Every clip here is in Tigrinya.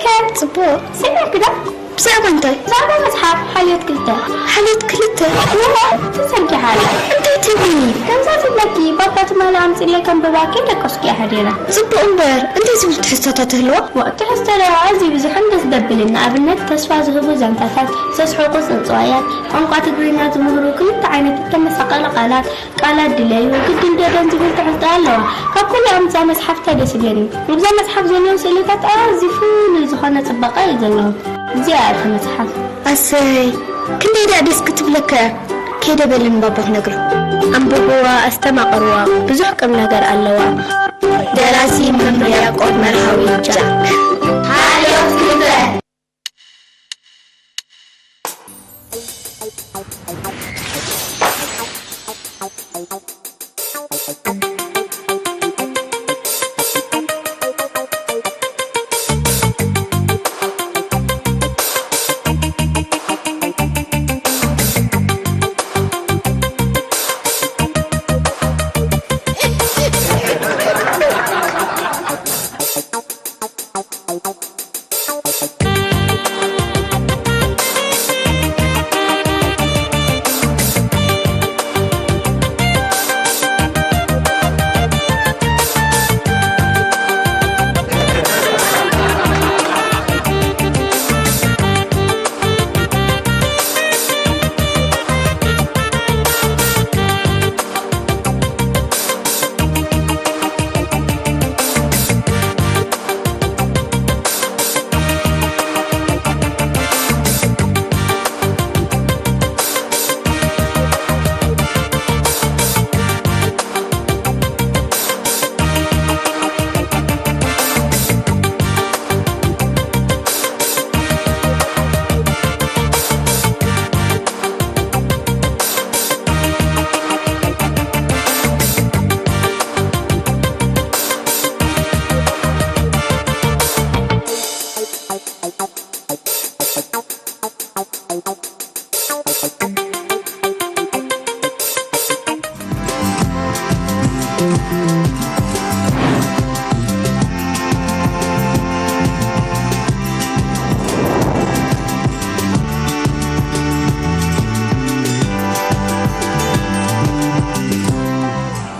ከም ጽቡቕ። ሰሚዕኪ ዶ? ብዛዕባ እንታይ? ብዛዕባ መጽሓፍ ሓልዮት ክልተ። ሓልዮት ክልተ? እወ፣ ተዘርጊሓ ኣላ። እንታይ ትብሊ? ከምዛ ትብለኪ፣ ባባ ትማሊ ኣምጺእለይ ከንብባ ከይደቀስኩ እየ ሓዲረ። ጽቡቕ እምበር፣ እንታይ ዝብሉ ትሕዝቶታት ይህልዋ? ዋእ፣ ትሕዝቶ ዶ ኣዝዩ ብዙሕን ደስ ዘብልን። ንኣብነት፣ ተስፋ ዝህቡ ዛንታታት፣ ዘስሕቑ ጽንጽዋያት፣ ቋንቋ ትግርኛ ዝምህሩ ክልተ ዓይነት እተመሳቐለ ቃላት፣ ቃላት ድለዩ፣ ግድን ደደን ዝብል ትሕዝቶ ኣለዋ። ካብ ኩሉ ኣብዛ መጽሓፍ እንታይ ደስ ይብለኒ? ኣብዛ መጽሓፍ ዘለዉ ስእልታት ኣዝዩ ፍሉይ ዝኾነ ጽባቐ እዩ ዘለዎም። እዚኣ እያ እታ መጽሓፍ። ኣሰይ፣ ክንደይ ደኣ ደስ ክትብለካ እያ። ከይደ በሊ ንባባ ክነግሮ። ኣንብብዋ፣ ኣስተማቕርዋ፣ ብዙሕ ቁም ነገር ኣለዋ። ደራሲ መምህር ያዕቆብ መርሃዊ ጃክ። ሓልዮት ክልተ።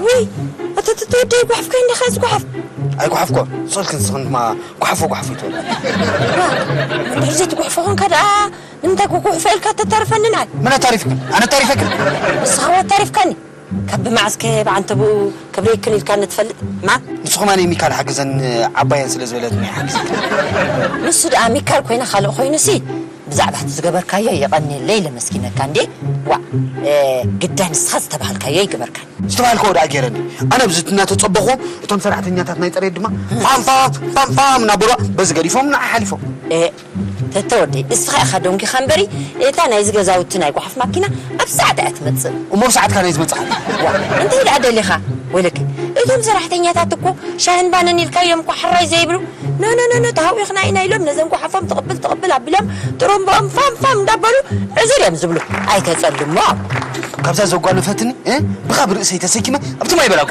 ውይ፣ ኣታ ተወደይ ጓሕፍካ እንዲኻ ዝጓሓፍ። ኣይጓሓፍኮ፣ ስቕልክን ስኽን ድማ ጓሓፎ ጓሓፎ ይትበል። ዋ፣ እንድሕር ዘይትጓሕፎ ኾንካ ደኣ ንምንታይ ክጉሕፎ ኢልካ ተታርፈኒ ንዓይ? መን ኣታሪፍክን? ኣነ ኣታሪፈክን? ንስኻ ዋ ኣታሪፍካኒ። ካብ ብመዓስከ ብዓንተብኡ ክብረይክን ኢልካኒ ትፈልጥ? ማን? ንሱ ኸማን ሚካል ሓግዘን ዓባየን ስለ ዝበለትኒ ሓግዘን። ንሱ ደኣ ሚካል ኮይነ ካልእ ኮይኑሲ ብዛዕባ እቲ ዝገበርካዮ የቐንየለይ ኢለ መስኪነካ እንዴ። ዋእ፣ እ፣ ግዳይ ንስኻ ዝተባህልካዮ ይግበርካ። ዝተባህልካዎ ደኣ ገይረኒ። ኣነ ኣብዚ እናተጸበኹ እቶም ሰራሕተኛታት ናይ ጽሬት ድማ ፋም ፋም ፋም ፋም እናበሉዋ በዚ ገዲፎም ንዓ ሓሊፎም። እ፣ ተተወደይ፣ እስኻ ኢኻ ደንጒኻ እምበሪ፣ እታ ናይዚ ገዛውቲ ናይ ጓሓፍ ማኪና ኣብ ሰዓት እያ ትመጽእ። እሞ ኣብ ሰዓትካ ናይ ዝመጽእ። ዋ፣ እንታይ ደኣ ደሊኻ? ወለኪ፣ እቶም ሰራሕተኛታት እኮ ሻህን ባንን ኢልካዮም እኮ ሕራይ ዘይብሉ። ኖ፣ ኖ፣ ኖ፣ ኖ፣ ተሃዊኽና ኢና ኢሎም ነዘን ጓሓፎም ትቕብል ትቕብል ኣቢሎም ጥሩምባኦም ፋም ፋም እንዳበሉ ዕዙር እዮም ዝብሉ። ኣይተጸልሞ። ካብዛ ዘጓነፈትኒ፣ እ፣ ብኻብ ርእሰይ ተሰኪመ ኣብቲ ማይ በላኩ።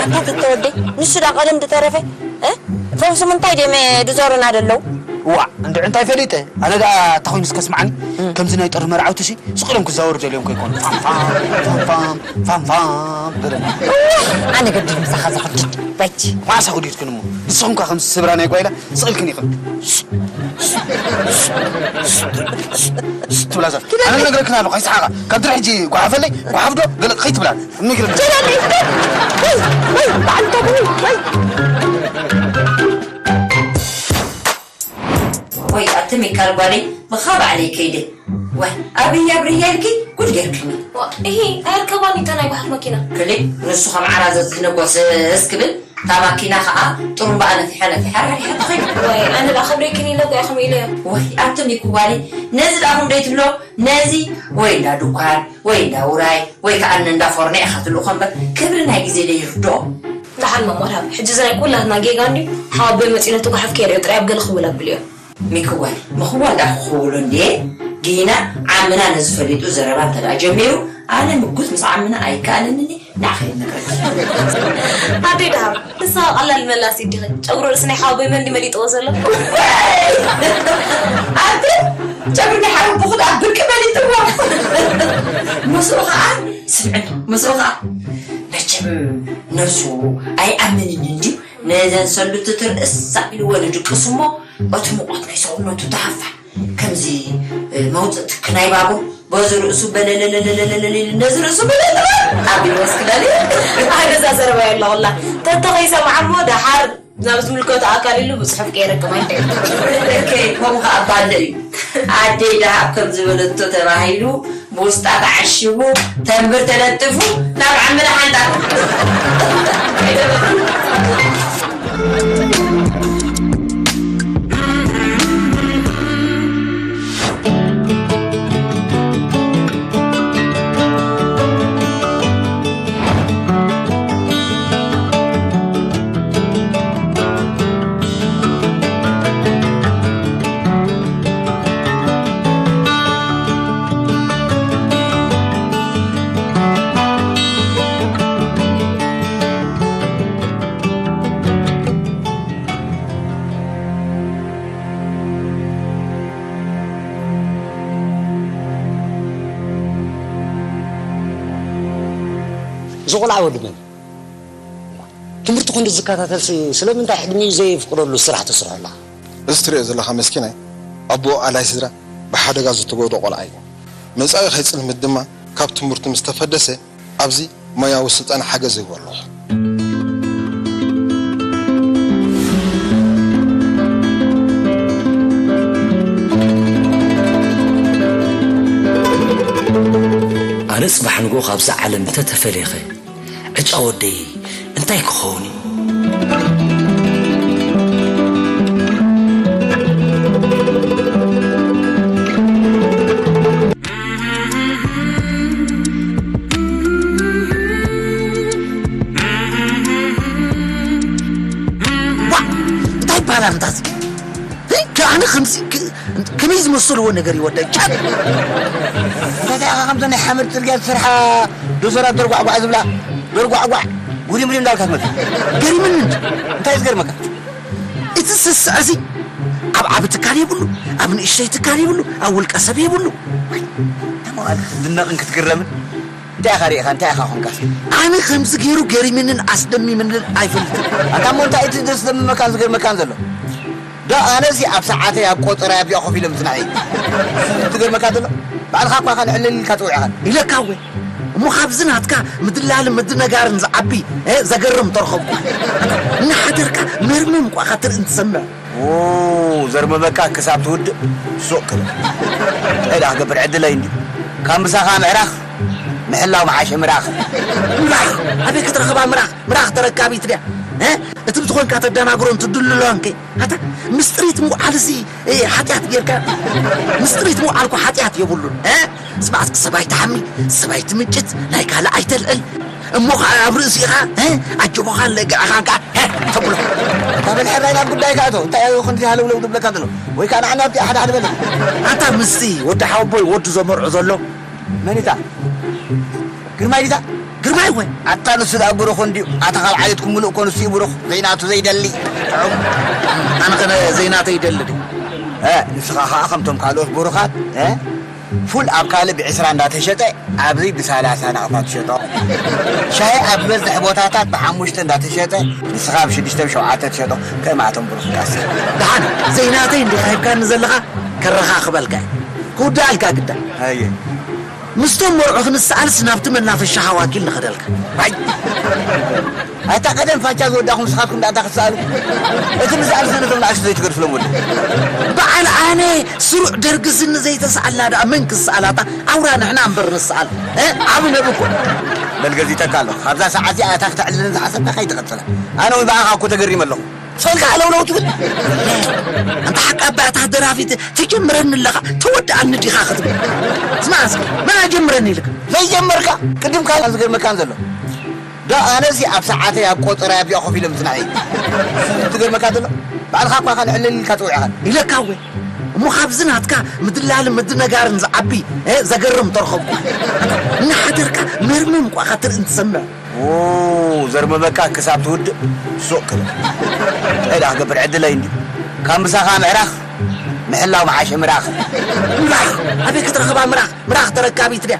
ኣታ ተተወደይ፣ ንሱ ዳ ቀደም ድተረፈ፣ እ? ፈውሲ ምንታይ ድዮም ድዞሩና ደለዉ? ዋእ፣ እንድዒ እንታይ ፈሊጠ? ኣነ ደኣ እንታይ ኮይኑ እስከ ስምዓኒ? እም። ከምዚ ናይ ጥሪ መርዓውቲ ሲ፣ ስቕ ኢሎም ክዛወሩ ደልዮም ከይኮኑ። ፋም ፋም፣ ፋም ፋም፣ ፋም ፋም፣ በለኒ። እዋእ፣ ኣነ ገዲድ ምሳኻ ዘኽድድ፣ በጅ። ማዕሳ ክዲድክን እሞ። ንስኹም ከ ከምዚ ስብራ ናይ ጓይላ ስቕ ኢልክን ኢኽን። ትብላ ዘር። ኣነ ነግረክን ኣለኹ፣ ኣይሰሓቓ። ካብ ድሪ ሕጂ ጓሓፈለይ፣ ጓሓፍ ዶ? ገለ ከይትብላ። ነግረክን። ጀላኒ፣ ወይ፣ ወይ፣ በዓል ተብሉ፣ ወይ። ወይ ኣቲ ሚካል ጓለይ፣ ብኻ ባዕለይ ከይደ። ወይ፣ ኣብይ ኣብርያ ኢልኪ ጉድ ጌርክኒ። ዋ፣ እሂ፣ ኣየርከባን እታ ናይ ጓሓፍ መኪና። ክሊ፣ ንሱ ከም ዓራዘ ዝነጎስስ ክብል፣ እታ ማኪና ኸኣ ጥሩምባኣ ነፊሐ ነፊሐ ራሕሪሐቶ ኸይደ። ወይ፣ ኣነ ደኣ ከብደይክን ኢለ እኮ እየ ከምኡ ኢለዮ። ወይ፣ ኣቲ ሚኩ ጓለይ፣ ነዚ ደኣ ኹም ደይትብሎ፣ ነዚ ወይ እንዳ ዱኳን፣ ወይ እንዳ ውራይ፣ ወይ ከኣ እንዳ ፎርኖ ኢኻ ትልእኾ እምበር፣ ክብሪ ናይ ግዜ ደይርድኦ። ደሓን ማም ወርሃብ፣ ሕጂ እዚ ናይ ኩላትና ጌጋ እንድዩ፣ ሓወቦይ መጺኡ ነቲ ጓሓፍ ከየርእዮ ጥራይ ኣብ ገለ ክውል ኣብልዮ። ሚኪ ጓል፣ ምኽዋል ደኣ ክኽውሎ እንድየ፣ ጊና ዓምና ነዚ ፈሊጡ ዘረባ እንተ ደኣ ጀሚሩ፣ ኣነ ምጉት ምስ ዓምና ኣይከኣለንን፣ ንዓኺ እየ ዝነግረኪ። ኣደይ ደሃብ፣ ንሳ ቀላል መላስ ይዲኺ። ጨጉሪ ርእሲ ናይ ሓወቦይ መን ድዩ መሊጥዎ ዘሎ? ኣንተ ጨጉሪ ናይ ሓወቦኹ ደኣ ብርቂ መሊጥዎ። ምስኡ ኸዓ ስምዕኒ፣ ምስኡ ኸዓ መቸም ነብሱ ኣይኣምንን እንድዩ። ነዘን ሰሉትት ርእስ ኣቢልዎ ንድቅስ እሞ፣ እቲ ሙቐት ናይ ሰውነቱ ተሃፋ። ከምዚ፣ እ፣ መውጽእ ትክ ናይ ባቡር፣ በዚ ርእሱ በለለለለለለለ ኢሉ፣ ነዚ ርእሱ በለለለ ኣቢሉ ወስክዳሊ። ኣነ እዛ ዘረባ የለኹላ። ተተኸይሰምዓ እሞ፣ ደሓር ናብ ዝምልከቶ ኣካል ኢሉ ብጽሑፍ ከየረክብ ኣይትዕድም። እከይ፣ ከምኡ ኸኣ ባለ እዩ። ኣደይ ደሃብ ከም ዝበለቶ ተባሂሉ፣ ብውስጣ ተዓሺጉ፣ ተንብር ተለጢፉ፣ ናብ ዓመዳ ሓንጣ። እዚ ቆልዓ ወዲ መን? ትምህርቲ ክንዲ ዝከታተልሲ ስለምንታይ ዕድሚኡ ዘየፍቅደሉ ስራሕ ትስርሖ ኣለኻ? እዚ ትሪኦ ዘለኻ መስኪናይ ኣቦኡ ኣላይ ስድራ ብሓደጋ ዝተጎድኦ ቆልዓ እዩ። መጻኢ ከይጽልምት ድማ ካብ ትምህርቱ ምስ ተፈደሰ ኣብዚ ሞያዊ ስልጠና ሓገዝ ይህቦ ኣለኹ። ኣነ ጽባሕ ንግሆ ካብዛ ዓለም እንተተፈለየኸ ዕጫ ወደይ እንታይ ክኸውን እዩ? ዋ! እንታይ ይበሃል ኣንታዚ? ኣነ ከምዚ ክ-፣ ከመይ ዝመስልዎ ነገር ይወደ ቻት። እንታይ ኢኻ ከምዞ ናይ ሓመድ ጽርግያ ዝሰርሓ ዶዘራት ደርጓዕጓዕ ዝብላ? ደርጓዕጓዕ፣ ጉሪምሪም እንዳልካ ትመጽእ። ገሪምኒ እንጂ። እንታይ ዝገርመካ? እቲ ስስዐ እዚ ኣብ ዓቢ ትካል የብሉ፣ ኣብ ንእሽተይ ትካል የብሉ፣ ኣብ ውልቀ ሰብ የብሉ። ተመዋል ክትድነቕን ክትግረምን። እንታይ ኢኻ ርኢኻ? እንታይ ኢኻ ኾንካስ? ኣነ ከምዚ ገይሩ ገሪምንን ኣስደሚምንን ኣይፈልጥን። ኣንታ እሞ እንታይ እቲ ዘስደምመካን ዝገርመካን ዘሎ? ዶ ኣነሲ ኣብ ሰዓተይ ኣብ ቆጸራይ ኣብዚኣ ኮፍ ኢለ ምጽናሐይ። ትገርመካ ዘሎ? ባዕልኻ እኳ ካልዕልል ኢልካ ጽውዕኻ። ኢለካ እወ። እሞ ካብዚ ናትካ ምድላልን ምድነጋርን ዝዓቢ፣ እ፣ ዘገርም ተረኸብኩ። እናሓደርካ መርመም እኳ ኻትርኢ እንትሰምዕ። ኦ፣ ዘርመመካ ክሳብ ትውድእ ሱቕ ክብል። እንታይ ደኣ ክገብር ዕድለይ እንድዩ። ካብ ምሳኻ ምዕራኽ፣ ምሕላው መዓሸ ምራኽ። ምራኽ? ኣበይ ክትረኽባ ምራኽ? ምራኽ ተረካቢት ድያ? እ? እቲ ብዝኾንካ ተደናግሮን ትድልሎን ከ? ኣታ ምስጢሪት ምውዓልሲ፣ እ፣ ሓጢኣት ጌርካ? ምስጢሪት ምውዓል እኮ ሓጢኣት የብሉን። እ? ስማዕ እስኪ፣ ሰባይ ትሓሚ፣ ሰባይ ትምንጭት፣ ናይ ካልእ ኣይተልዕል። እሞ ኸዓ ኣብ ርእሲኻ፣ እ፣ ኣጆኻን ለግዕኻን ከኣ፣ እ፣ ተብሎ። እታ በል ሕራይ ናብ ጉዳይካ እቶ። እንታይ እዩ ክንዲ ሃለውለው ዝብለካ ዘሎ? ወይ ከኣ ንዓና ኣብቲ ሓደ ሓደ በል። ኣንታ ምስቲ ወዲ ሓወቦይ ወዱ ዘመርዖ ዘሎ? መን እታ? ግርማይ ዲታ? ግርማይ ወይ? ኣታ ንሱ ደኣ ብሩኽ እንድዩ። ኣታ ካብ ዓሌትኩም ምሉእ እኮ ንሱ እዩ ብሩኽ። ዘይናቱ ዘይደሊ። ጥዑም። ኣነ ኸ ዘይናተይ ይደሊ ድዩ? እ፣ ንስኻ ኸኣ ከምቶም ካልኦት ብሩኻት፣ እ? ፉል ኣብ ካልእ ብዕስራ እንዳተሸጠ፣ ኣብዚ ብሰላሳ ናቕፋ ትሸጦ። ሻሂ ኣብ ዝበዝሕ ቦታታት ብሓሙሽተ እንዳተሸጠ፣ ንስኻ ብሽዱሽተ ብሸውዓተ ትሸጦ። ከማቶም ብሩኽ ቃሲ። ደሓን፣ ዘይናተይ እንዲኻ ሂብካኒ ዘለኻ፣ ከረኻኽበልካ እየ። ክውድኣልካ ግዳ። ኣየ። ምስቶም መርዑ ክንሰኣልስ ናብቲ መናፈሻ ሃዋኪል ንኸደልካ። ኣይ! ኣታ ቀደም ፋንቻ ዝወዳኹም ንስኻትኩም ደኣ እንታይ ክትሰኣሉ? እቲ ንሰኣልሲ ነቶም ንኣሽቱ ዘይትገድፍሎም ወዲ። በዓል ኣነ ስሩዕ ደርጊ ስኒ ዘይተሰኣልና ደኣ መን ክሰኣላታ? ኣውራ ንሕና እምበር ንሰኣል። እ? ዓቢ ነቢ እኮ። በል ገዚተካ ኣለኹ። ካብዛ ሰዓት እዚኣ እታ ክተዕልልን ዝሓሰብካ ከይትቐጽላ። ኣነ እውን ብኣኻ እኮ ተገሪመ ኣለኹ። ሰልካ ኣለውለው ትብል። ኣንታ ሓቃ እባ እታ ደራፊት ትጅምረኒ ኣለኻ፣ ተወድኣኒ ዲኻ ክትብል። ስማዕ እስኪ፣ መን ኣጀምረኒ ኢልካ? ዘይጀመርካ፣ ቅድም ካልእ ዝገርመካን ዘሎ። ዶ ኣነሲ ኣብ ሰዓተይ ኣብ ቆጸራይ ኣብዚኣ ኮፍ ኢለ ምጽናሐይ። ትገርመካ ዘሎ? ባዕልኻ እኳ ካልዕልል ኢልካ ጽውዕኻን። ኢለካ እወ። እሞ ካብዚ ናትካ ምድላልን ምድነጋርን ዝዓቢ፣ እ፣ ዘገርም ተረኸብኩ። እናሓደርካ መርመም እኳ ኻትርኢ እንትሰምዕ። ኦ፣ ዘርመመካ ክሳብ ትውድእ ሱቕ ክብል። እንታይ ደኣ ክገብር ዕድለይ እንድዩ። ካብ ምሳኻ ምዕራኽ ምሕላው መዓሸ ምራኽ። ምራኽ? ኣበይ ክትረኽባ ምራኽ? ምራኽ ተረካቢት ድያ?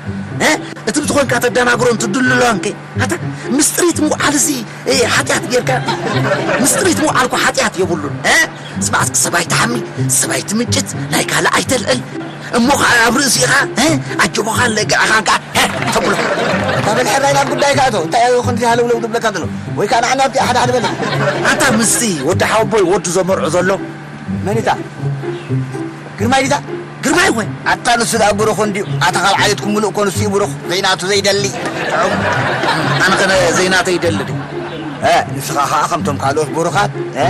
እ? እቲ ብዝኾንካ ተደናግሮን ትድልሎን ከ? ኣታ ምስጢሪት ምውዓልሲ፣ እ፣ ሓጢኣት ጌርካ? ምስጢሪት ምውዓል እኮ ሓጢኣት የብሉን። እ? ስማዕ እስኪ፣ ሰብኣይ ትሓሚ፣ ሰብኣይ ትምጭት፣ ናይ ካልእ ኣይተልዕል። እሞ ኸዓ ኣብ ርእሲኻ፣ እ፣ ኣጆኻ ለገዕኻን ከኣ፣ እ፣ ተብሎ። እታ በል ሕራይ ናብ ጉዳይካ እቶ። እንታይ እዩ ክንዲ ሃለውለው ዝብለካ ዘሎ? ወይ ከኣ ንዓና ኣብቲ ሓደ ሓደ በል። ኣንታ ምስቲ ወዲ ሓወቦይ ወዱ ዘመርዖ ዘሎ? መን እታ? ግርማይ ዲታ? ግርማይ ወይ? ኣታ ንሱ ደኣ ብሩኽ እንድዩ። ኣታ ካብ ዓሌትኩም ምሉእ እኮ ንሱ እዩ ብሩኽ። ዘይናቱ ዘይደሊ። ጥዑም። ኣነ ኸ ዘይናተይ ይደሊ ድዩ? እ፣ ንስኻ ኸኣ ከምቶም ካልኦት ብሩኻት፣ እ?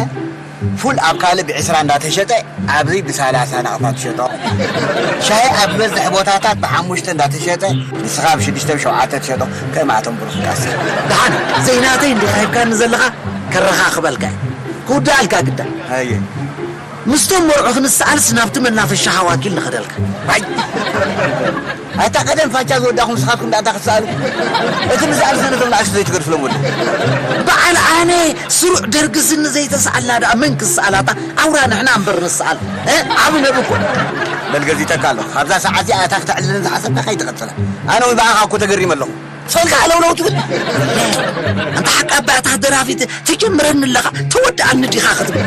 ፉል ኣብ ካልእ ብዕስራ እንዳተሸጠ፣ ኣብዚ ብሰላሳ ናቕፋ ትሸጦ። ሻሂ ኣብ ዝበዝሕ ቦታታት ብሓሙሽተ እንዳተሸጠ፣ ንስኻ ብሽዱሽተ ብሸውዓተ ትሸጦ። ከማቶም ብሩኽ ቃሲ። ደሓን፣ ዘይናተይ እንዲኻ ሂብካኒ ዘለኻ፣ ከረኻኽበልካ እየ። ክውድኣልካ ግዳ። ኣየ። ምስቶም መርዑ ክንሰኣልስ ናብቲ መናፈሻ ሃዋኪል ንኸደልካ። ኣይ። ኣታ ቀደም ፋንቻ ዝወዳኹም ንስኻትኩም ደኣ እንታይ ክትሰኣሉ? እቲ ንሰኣል ስነ ነቶም ንኣሽቱ ዘይትገድፍሎም ወዲ። በዓል ኣነ ስሩዕ ደርጊ ስኒ ዘይተሰኣልና ደኣ መን ክሰኣላታ? ኣውራ ንሕና እምበር ንሰኣል። እ? ዓቢ ነቢ እኮ። በል ገዚተካ ኣለኹ። ካብዛ ሰዓት እዚኣ እታ ክተዕልልን ዝሓሰብካ ከይትቐጽላ። ኣነ እውን ብኣኻ እኮ ተገሪመ ኣለኹ። ሰልካ ኣለውለው ትብል። ኣንታ ሓቃ እባ እታ ደራፊት ትጅምረኒ ኣለኻ፣ ተወድኣኒ ዲኻ ክትብል።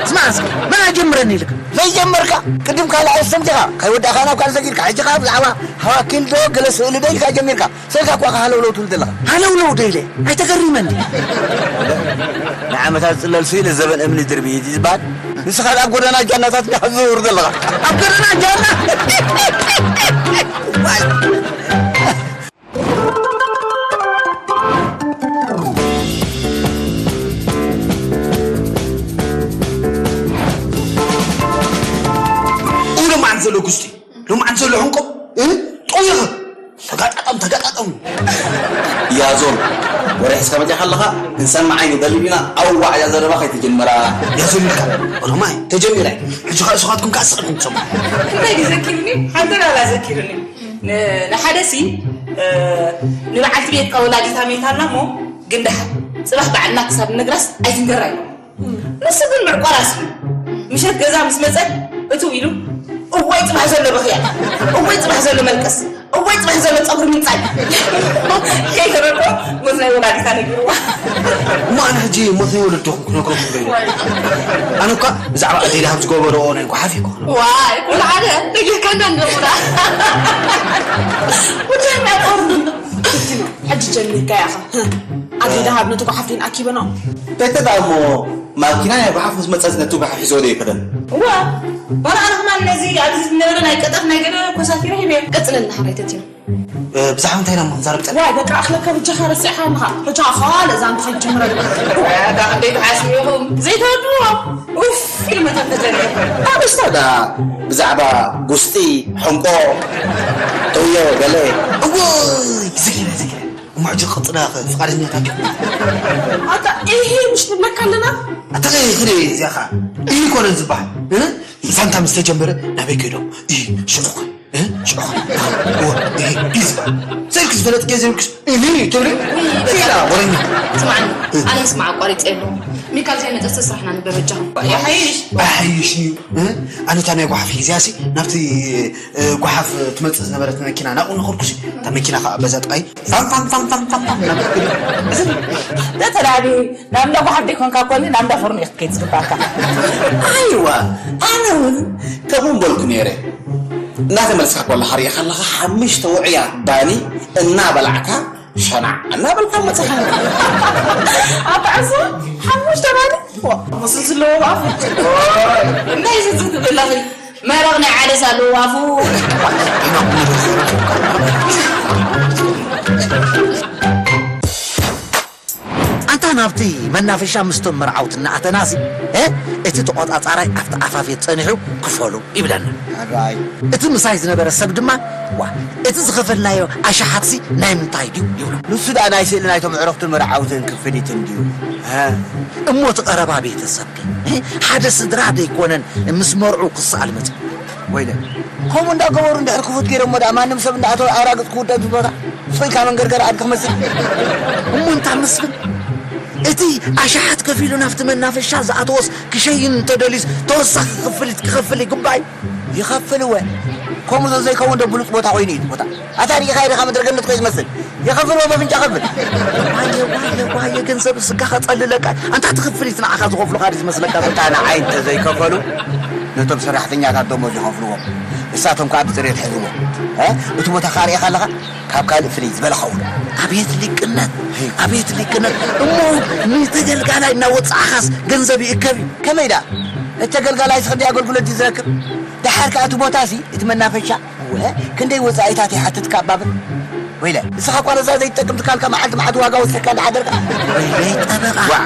ስማዕ እስኪ፣ መን ኣጀምረኒ ኢልካ? ዘይጀመርካ፣ ቅድም ካልኣይ ሰምቲኻ፣ ከይወዳእካ ናብ ካልእ ሰጊርካ፣ ሕጂ ኸኣ ብዛዕባ ሃዋኪን ዶ ገለ ስእሊ ዶ ኢልካ ጀሚርካ። ሰልካ እኳ ሃለውለው ትብል ዘለኻ። ሃለውለው ዶ ኢለ? ኣይተገሪመን ድየ? ንዓመታት ዝጽለል ስኢሊ ዘበን እምኒ ድርቢ እዩ ዝበሃል። ንስኻ ኣብ ጎደና ጃናታት እንዲኻ ትዝውር ዘለኻ። ኣብ ጎደና ጃና? ኡ ሎማዓንቲ ዘሎ ጉስጢ፣ ሎማዓንቲ ዘሎ ሕንቆ፣ እ? ጠውይኻ። ተጋጣጠም፣ ተጋጣጠም። ያዞን፣ ወረ ሒዝካ መጺኻ ኣለኻ፣ ክንሰምዓ ኢና ደሊና፣ ኣዋዕ እያ ዘረባ ከይትጅምራ። ያዞን ኢልካ፣ ኦሮማይ፣ ተጀሚራ። ሕጂ ኸኣ ንስኻትኩም ከኣ ስቕ ኢልኩም ትሰምዑ። እንታይ ድዩ ዘኪሩኒ? ሓንቲ ናላ ዘኪሩኒ። ን-፣ ንሓደ ሲ፣ እ፣ ንበዓልቲ ቤትካ ወላዲታ ሜታና እሞ፣ ግን ደሓን፣ ጽባሕ በዓልና ክሳብ ንነግራስ ኣይትንገራ ኢሎም። ንሱ ግን ምዕቋር ኣስፊኑ፣ ምሸት ገዛ ምስ መጸ፣ እትው ኢሉ፣ እዋይ ጽባሕ ዘሎ ብኽያት፣ እዋይ ጽባሕ ዘሎ መልቀስ፣ እዋይ ጽባሕ ዘሎ ጸጉሪ ምንጻይ። ከይተረድኦ ሞት ናይ ወላዲታ ነጊርዋ። እሞ ኣነ ሕጂ ሞት ናይ ወለድኹም ክነግረኩም ዶ? ኣነ እኳ ብዛዕባ ኣደይ ደሃብ ዝገበርኦ ናይ ጓሓፍ እኮ። ዋይ፣ ኩሉ ሓደ ነጊርካና እንደ ቁራ። ጉዳይ ናይ ቁርዲ። ሕጂ ጀሚርካ ኢኻ። ኣደይ ደሃብ ነቲ ጓሓፍ ድየን ኣኪበንኦ? ቤተ ደኣ እሞ ማኪና ናይ ጓሓፍ ምስ መጸት ነቲ ጓሓፍ ሒዞ ዶ ይኸደን? እዋ፣ ዋላ ኣነ ከማን ነዚ ኣብዚ ዝነበረ ናይ ቀጠፍ ናይ ገለ ኮሳቲረ ሂበ። ቀጽለልና ሓራይ ተቲኑ። እ፣ ብዛዕባ እንታይ ኢና እሞ ክንዛረብ ጸኒሕና? ዋይ፣ በቃ ኣኽለካ በጃኻ ረሲዕካ ኣለኻ። ሕጂ ኸኣ ካልእ ዛንታ ከይትጅምረልና። ኣታ ክንደይ ትሓስቡ ኢኹም? ዘይተወድእዎ። ኡፍ ኢሉ መተንፈጀኒ። ኣበስታ ደኣ ብዛዕባ ጉስጢ፣ ሕንቆ፣ ቶዮ፣ ገለ። እወይ፣ ዝጊረ፣ ዝጊረ። እሞ ሕጂ ክቕጽላ ኸ ፍቓደኛታት ዲኹም? ኣታ እሂ ምሽ ንብለካ ኣለና? ኣታ እሂ ክደ እዚኣ ኸኣ እሂ ኮነ ዝበሃል፣ እ? ዛንታ ምስ ተጀመረ ናበይ ከይዶም? እሂ ሽዑ ኸ፣ እ? ሽዑ ኸ፣ እወ፣ እሂ፣ እሂ ዝበሃል። ሰልኪ ዝፈለጥክዮ ዘይብልክስ እሂ ትብሊ? ውይ፣ በቃ። ኪዳ ወረኛ። ስማዕኒ፣ እ። ኣነ ምስማዕ ኣቋሪጸ ኣለኹ። ሚካል ከይመጸስ ስራሕና ንግበር በጃኹም። ይሓይሽ። ኣይሓይሽን እዩ፣ እ? ኣነ እታ ናይ ጓሓፍ ሒዘያሲ ናብቲ፣ እ፣ ጓሓፍ ትመጽእ ዝነበረት መኪና ናብኡ እናኸድኩሲ፣ እታ መኪና ኸኣ በዛ ጥቓይ ፋም፣ ፋም፣ ፋም፣ ፋም፣ ፋም፣ ፋም እናበለት ትብል። ተተላቢ፣ ናብ እንዳ ጓሓፍ ደይኮንካ ኮኒ፣ ናብ እንዳ ፎርኖ ኢኻ ክትከይድ ዝግባእካ። ኣይዋ፣ ኣነ እውን ከምኡ ምበልኩ ነይረ። እናተመልስካ ኮለኻ ርኢኻ ኣለኻ፣ ሓሙሽተ ውዑያት ባኒ እናበላዕካ፣ ሸናዕ እናበልካ መጽኻ። ኣታ ዕሱ፣ ሓሙሽተ ባኒ? ዋ፣ መስል ዘለዎ ኣፉ። እንታይ ዝዝግ ዘለኺ? መረቕ ናይ ዓደስ ኣለዎ ኣፉ። ኣንታ ናብቲ መናፈሻ ምስቶም መርዓውቲ እናኣተናሲ፣ እ፣ እቲ ተቖጻጻራይ ኣብቲ ኣፋፌት ጸኒሑ ክፈሉ ይብለና። ኣራይ። እቲ ምሳይ ዝነበረ ሰብ ድማ፣ ዋ፣ እቲ ዝኸፈልናዮ ኣሽሓትሲ ናይ ምንታይ ድዩ? ይብሎ። ንሱ ደኣ ናይ ስእሊ ናይቶም ኣዕሩኽትን መርዓውትን ክፍሊት እንድዩ። እ። እሞ እቲ ቀረባ ቤተሰብ ከ? እ፣ ሓደ ስድራ ደይኮነን ምስ መርዑ ክሰኣል መጺኡ። ወይለ፣ ከምኡ እንዳገበሩ እንድሕር ክፉት ገይሮሞ ደኣ ማንም ሰብ እንዳኣተወ ኣራግጽ ክውደብ ዝቦታ። ስቕ ኢልካ መንገርገር ኣብ ክመስል። እሞ እንታ መስፍን፣ እቲ ኣሽሓት ከፊሉ ናብቲ መናፈሻ ዝኣተወስ ክሸይን እንተደልዩስ ተወሳኺ ክፍሊት ክኸፍል ይግባእ እዩ። ይኸፍል እወ። ከምኡ ተዘይከውን ዶ ብሉጽ ቦታ ኮይኑ እዩ እቲ ቦታ። ኣታ ርኢኻዮ ዲኻ ምድረ ገነት ኮይ ዝመስል። ይኸፍል እወ በፍንጫ ኸፍል። ዋየ፣ ዋየ፣ ዋየ፣ ገንዘብ ስጋ ከጸልለካ። ኣንታ እቲ ክፍሊት ንዓኻ ዝኸፍሉኻ ድዩ ዝመስለካ ዘሎ? ኣታ ንዓይ እንተዘይከፈሉ ነቶም ሰራሕተኛታት ደሞዝ ይኸፍልዎም። ንሳቶም ከኣ ብጽሬት ሕዝዎም። እ? እቲ ቦታ ከኣ ርኢኻ ኣለኻ? ካብ ካልእ ፍልይ ዝበለ ኸውን። ኣቤት ሊቅነት፣ ኣቤት ሊቅነት። እሞ ንተገልጋላይ እናወጻእኻስ ገንዘብ ይእከብ እዩ። ከመይ ደኣ? እቲ ተገልጋላይስ ክንደይ ኣገልግሎት ድዩ ዝረክብ? ደሓር ከኣ እቲ ቦታሲ፣ እቲ መናፈሻ፣ እወ፣ ክንደይ ወጻኢታት ይሓትት ካብ ባብል? ወይለ፣ ንስኻ እኳ ነዛ ዘይትጠቅም ትካልካ መዓልቲ መዓልቲ ዋጋ ወሲኽካ እንዳሓደርካ። ወይለይ ጠበቓ። ዋዕ።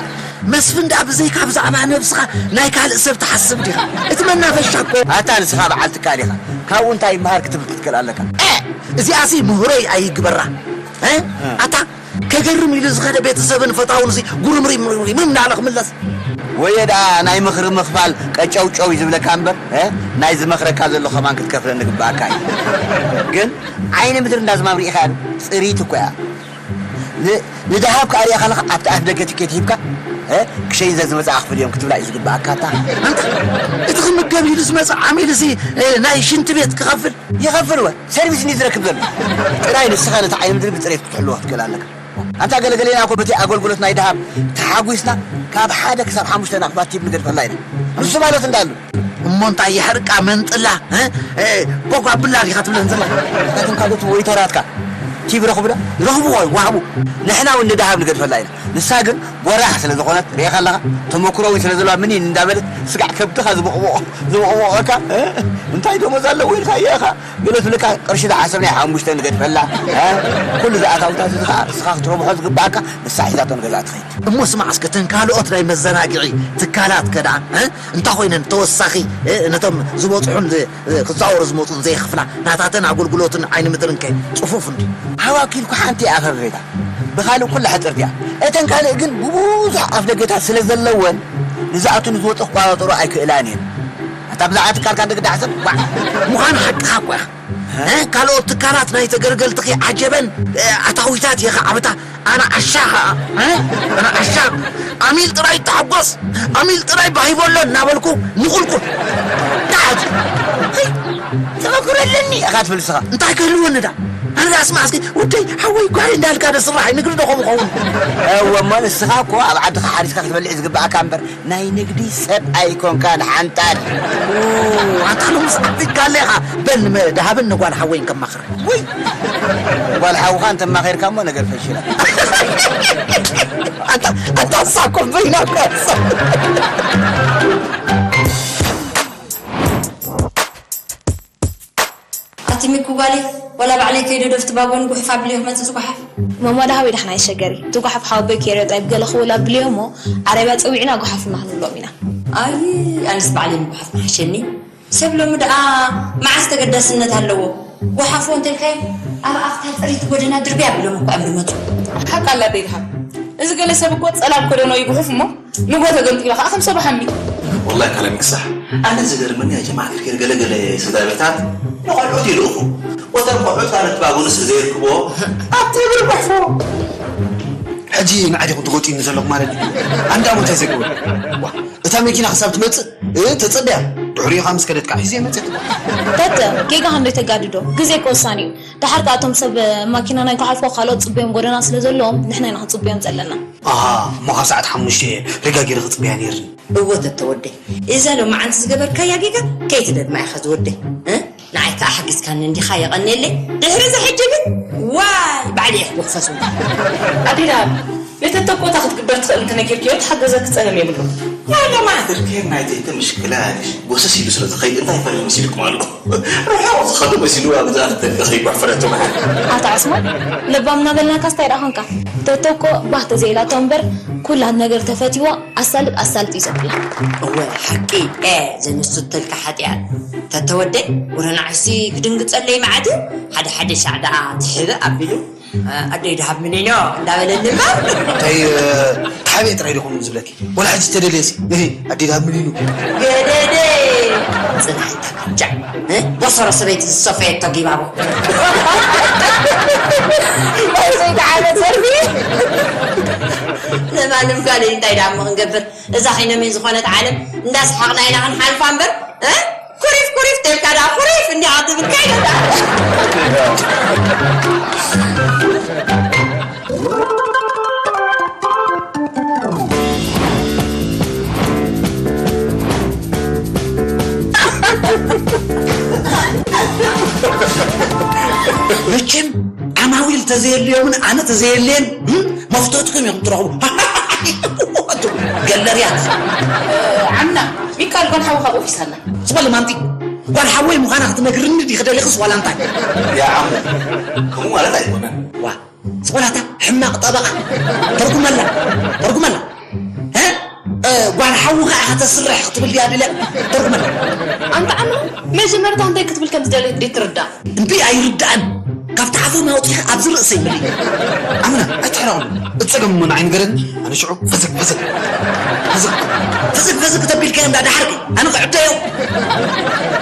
መስፍን ደኣ ብዘይካ ብዛዕባ ነብስኻ ናይ ካልእ ሰብ ትሓስብ ዲኻ? እቲ መናፈሻ እኮ። ኣታ ንስኻ በዓል ትካል ኢኻ። ካብኡ እንታይ ይመሃር ክትብል ክትክእል ኣለካ። እ! እዚኣሲ ምህሮይ ኣይግበራ። እ? ኣታ ከገርም ኢሉ ዝኸደ ቤተሰብን ፈታውን ሲ ጉርምሪም እንዳለ ክምለስ። ወየ ደኣ ናይ ምኽሪ ምኽፋል ቀጨውጨው እዩ ዝብለካ እምበር፣ እ? ናይ ዝመኽረካ ዘሎ ከማን ክትከፍለኒ ግብኣካ እዩ። ግን ዓይኒ ምድሪ እንዳዝማም ርኢኻ ጽሪት እኮ እያ። ን-፣ ንደሃብ ከኣ ርኢኻ ኣለኻ ኣብቲ ኣፍ ደገ ትኬት ሂብካ፣ እ? ክሸይን ዘዝመጽኣ ክፍል እዮም ክትብላ እዩ ዝግብኣካ ኣታ። ኣንታ እቲ ክምገብ ኢሉ ዝመጽእ ዓሚል እዚ፣ እ፣ ናይ ሽንቲ ቤት ክኸፍል? ይኸፍል ወ፣ ሰርቪስ እንዲ ዝረክብ ዘሎ። ጥራይ ንስኻ ነቲ ዓይኒ ምድሪ ብጽሬት ክትሕልዎ ክትክእል ኣለካ። ኣንታ ገለገሌና እኮ በቲ ኣገልግሎት ናይ ደሃብ ተሓጒስና ካብ ሓደ ክሳብ ሓሙሽተ ናቕፋት ቲፕ ንገድፈላ ኢና። ንሱ ማለት እንዳሉ። እሞ እንታይ የሕርቃ መንጥላ፣ እ? እ፣ ጓጓ ብላ ዲኻ ትብለን ዘላ? ናትም ካልኦት ወይተራትካ ቲፕ ረኽቡ ዶ? ረኽቡ ወይ ዋህቡ። ንሕና እውን ንደሃብ ንገድፈላ ኢና። ንሳ ግን ጎራሕ ስለ ዝኾነት ርኢኻ ኣለኻ። ተመክሮ እውን ስለ ዘለዋ ምን እንዳበለት ስጋዕ ከብድኻ ዝቦቕቦቕ-፣ ዝቦቕቦቐካ፣ እ? እንታይ ደሞዝ ኣለዎ ኢልካዮ ኢኻ? ገለ ትብለካ ቅርሺ ዝሓሰብናይ ሓሙሽተ ንገድፈላ፣ እ? ኩሉ ዝኣታውታት እዚ ኸዓ ንስኻ ክትረብሖ ዝግብኣካ ንሳ ሒዛቶ ንገዛ ትኸይድ። እሞ ስማዕ እስከ እተን ካልኦት ናይ መዘናግዒ ትካላት ከ ደኣ፣ እ? እንታይ ኮይነን ተወሳኺ፣ እ፣ ነቶም ዝበጽሑን ዝ-፣ እ፣ ክዛወሩ ዝመጹን ዘይኽፍላ ናታተን ኣገልግሎትን ዓይኒ ምድርን ከ ጽፉፍ እንድዩ? ኣዋኪልኩ ሓንቲ እያ ከበቤታ። ብኻልእ ኩላ ሕጽርቲ እያ። እተን ካልእ ግን ብብዙሕ ኣፍ ደገታት ስለ ዘለወን ንዝኣቱ ንዝወጹ ክቋጻጸሩ ኣይክእላን እየን። ኣታ ብዛዕባ ትካልካ እንደግዳ ሕሰብ። ዋ! ምዃኑ ሓቅኻ እኮ ኢኻ። እ? ካልኦት ትካላት ናይ ተገልገልትኺ ዓጀበን፣ እ፣ ኣታዊታት የኽዓብታ። ኣነ ዓሻ ኸዓ፣ እ? ኣነ ዓሻ። ኣሚል ጥራይ ይተሓጎስ፣ ኣሚል ጥራይ ባሂቦሎ እናበልኩ ንቑልቁል። ተዓቱ። ኸይ፣ ተመክሮ ኣለኒ ኢኻ ትብል ንስኻ። እንታይ ክህልወኒ ዳ? ኣነ ዳኣ ስማዕ እስኪ፣ ወደይ፣ ሓወይ፣ ጓለይ እንዳልካ ዶ ስራሕ ንግዲ ዶ ከምኡ ኸውን? እወ፣ እሞ ንስኻ እኮ ኣብ ዓድኻ ሓሪስካ ክትበልዕ ዝግብኣካ እምበር፣ ናይ ንግዲ ሰብ ኣይኮንካን ሓንጣል። ኡ፣ ኣታ ሎምስ ዓቢድካ ኣለኻ። በል ንመ-፣ ደሃብን ንጓል ሓወይን ከማኽራ። ውይ! ጓል ሓውኻ እንተማኺርካ እሞ ነገር ፈሺላ። ኣታ፣ ኣታ እሳ እኮ በይና እኮ እያ እሳ። ኣቲ ሚኩ ጓለይ፣ ዋላ ባዕለይ ከይደ ዶ ኣብቲ ባጎኒ ጉሕፍ ኣብልዮ ክመጽእ ዝጓሓፍ? ማማ ደሃበይ ዳሕና ይሸገሪ። እቲ ጓሓፍ ሓወቦይ ከይረዮ ጥራይ ብገለ ክውል ኣብልዮ እሞ ዓረብያ ጸዊዕና ጓሓፉና ክንብሎም ኢና። ኣይ፣ ኣነስ ባዕለይ ምጉሓፍ ምሓሸኒ። ሰብ ሎሚ ደኣ መዓስ ተገዳስነት ኣለዎ? ጎሓፎ እንተልካዮ ኣብ ኣፍታ ጽሪት ጎደና ድርብያ ቢሎም እኮ እዮም ዝመጹ። ሓቃ ኣላ ደይ ድሃብ። እዚ ገለ ሰብ እኮ ጸላም ከደኖ ይጉሑፍ እሞ ንጎ ተገምጢላ ከኣ ከም ሰብ ሓሚ። ወላሂ ካላ ሚክሳሕ። ኣነ ዝገርመኒ ያ ጀማዓ ክርክር ገለ ገለ ስድራ ቤታት ንቆልዑት ይልእኹ። ወተን ቆልዑት ካልኦት ባጎኒ ስለ ዘይርክብዎ ኣብቲ እግሪ ጉሕፎ። ሕጂ ንዓይ ዲኹም ትጎጥዩኒ ዘለኹም ማለት እዩ? ኣንዳ ሞ እንታይ ዘይገብሩ? ዋ፣ እታ መኪና ክሳብ ትመጽእ፣ እ፣ ተጸበያ። ድሕሪኡ ኸኣ ምስ ከደት ከኣ ሒዘ መጺእ። ተተ፣ ጌጋ ክንደይ ተጋድዶ? ግዜ እኮ ወሳኒ እዩ። ደሓር ከኣ እቶም ሰብ ማኪና ናይ ጓሓፎ ካልኦት ጽበዮም ጎደና ስለ ዘለዎም፣ ንሕና ኢና ክንጽበዮም ዘለና። ኣሃ፣ እሞ ካብ ሰዓት ሓሙሽተ ርጋ ገይረ ክጽበያ ነይርኒ። እወ ተተ ወደይ፣ እዛ ሎማዓንቲ ዝገበርካያ ጌጋ ከይትደግማ ኢኻ ዝወደይ፣ እ? ንዓይ ከኣ ሓጊዝካኒ እንዲኻ የቐንየለይ። ድሕሪ እዚ ሕጂ ግን ዋይ ባዕለይ እየ ክጉሕፈስ እምበር። ኣዴ ደሃብ፣ ነተተኮታ ክትግበር ትኽእል እንተነጊርክዮ ትሓገዘኪ ጸገም የብሉን። ዋላ ማዕድር ከየናይ ተይተ ምሽክላ ያለሽ ጎሰስ ኢሉ ስለ ዝኸይድ እንታይ ፈሪሁ መሲልኩም ኣሎ? ርሑቕ ዝኸዱ መሲልዋ ብዛ ክትደልቂ ከይጓሕፈረቶ ማለት። ኣታ ዑስማን፣ ለባም እናበልናካስ እንታይ ደኣ ኾንካ? ተተኮ ባህ ተዘይላቶ እምበር ኩላ ነገር ተፈትይዋ ኣሳልጥ ኣሳልጥ እዩ ዘብላ። እወ ሓቂ፣ ኤ፣ ዘንሱ ተልካ ሓጢኣት። ተተወደይ፣ ወረ ንዓይሲ ክድንግጸለይ መዓት፣ ሓደ ሓደ ሻዕ ደኣ ትሕብእ ኣቢሉ፣ እ፣ ኣደይ ደሃብ ምኒኖ እንዳበለኒ እምበር። እንታይ፣ እ፣ ተሓብኤ ጥራይ ዲኹም ዝብለኪ? ወላ ሕጂ ተደልየሲ፣ እህ፣ ኣደይ ደሃብ ምኒኑ። ገደደ፣ ጽናሕ እታ ቅጫ፣ እ፣ ቦሶሮ ሰበይቲ ዝሰፈየቶ ጊባቦ። ወይ ዘይተዓመት ሰልፊ። ለማንም ካልእ እንታይ ደኣ እሞ ክንገብር? እዛ ኺኖሜን ዝኾነት ዓለም እንዳሰሓቕና ኢና ክንሓልፋ እምበር፣ እ? ኩሪፍ ኩሪፍ ተልካ ደኣ ኩሪፍ እንዲኻ ትብል ከይዶ ደኣ። መቸም ዓማዊል ተዘየልዮምን ኣነ ተዘየልየን፣ እም፣ መፍቶትኩም ኢኹም ትረኽቡ። ገለርያት። ዓምና፣ ሚካል ጓል ሓውኻ ኦፊስ ኣላ። ዝበል ማንቲ፣ ጓል ሓወይ ምዃና ክትነግርኒ ዲኺ ደሊኽስ ዋላ እንታይ? ያ ዓሙ፣ ከምኡ ማለት ኣይኮነን። ዋ፣ ዝበላታ ሕማቕ ጠበቓ። ተርጉመላ፣ ተርጉመላ። እ? እ፣ ጓል ሓውኻ ኢኻ ተስርሕ ክትብል ድያ ድልያ? ተርጉመላ። ኣንታ ዓምና፣ መጀመርታ እንታይ ክትብል ከም ዝደለየት ድዩ ትርዳእ? እንዲ ኣይርዳእን። ካብቲ ኣፎም ኣውፂኻ ኣብዚ ርእሰይ ምልእ። ኣምና፣ ኣይትሕረቕሉ። እቲ ጸገም እሞ ንዓይ ንገረኒ። ኣነ ሽዑ ፈዘግ፣ ፈዘግ፣ ፈዘግ፣ ፈዘግ፣ ፈዘግ ተቢልካዮ እንዳ ደሓርኪ። ኣነ ክዕደዮ።